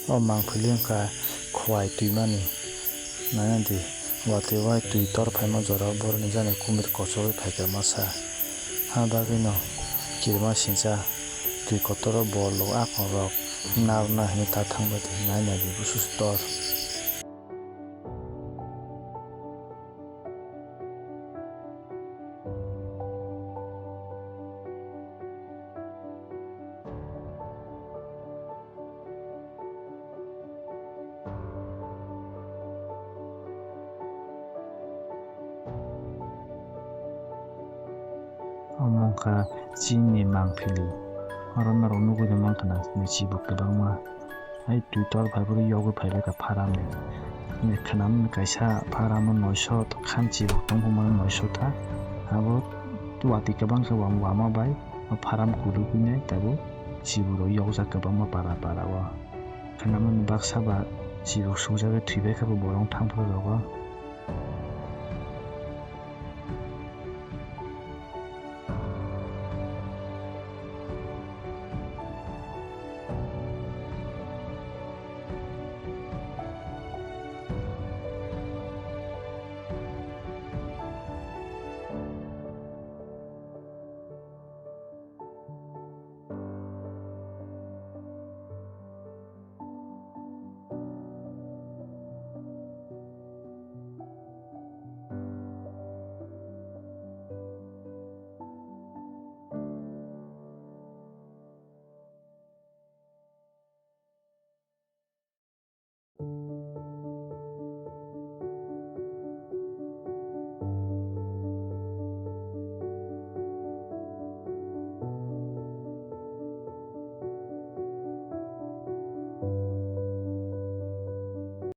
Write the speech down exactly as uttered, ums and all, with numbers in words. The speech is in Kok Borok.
O mangpili wngkha khowai twimani. Naina di, watwi wai twi tor phaima jorao borokni jani kumui kochorwi phaikha masa. Ha bagwino kirima singcha twi kotoro bolrok akongrok narwkna hinwi ta thangbai di, naina di busus tor. Omo wngkha chini mangpili. Oro norok nugwi mankha na chibuk kwbangma. Hai twi tor phaiphuru yogwi phailaikha pharam ni. Khwnam kaisa pharam o noisot khan chibuk tongphuru mano noisot tha. Abo watwi kwbang khe wama bai o pharam kulugwinai tabuk chibukrok yokjak kwbangma para para o. Khwnamani baksa ba chibuk sukjagwi thwibaikha bo borok thangphuru rogo.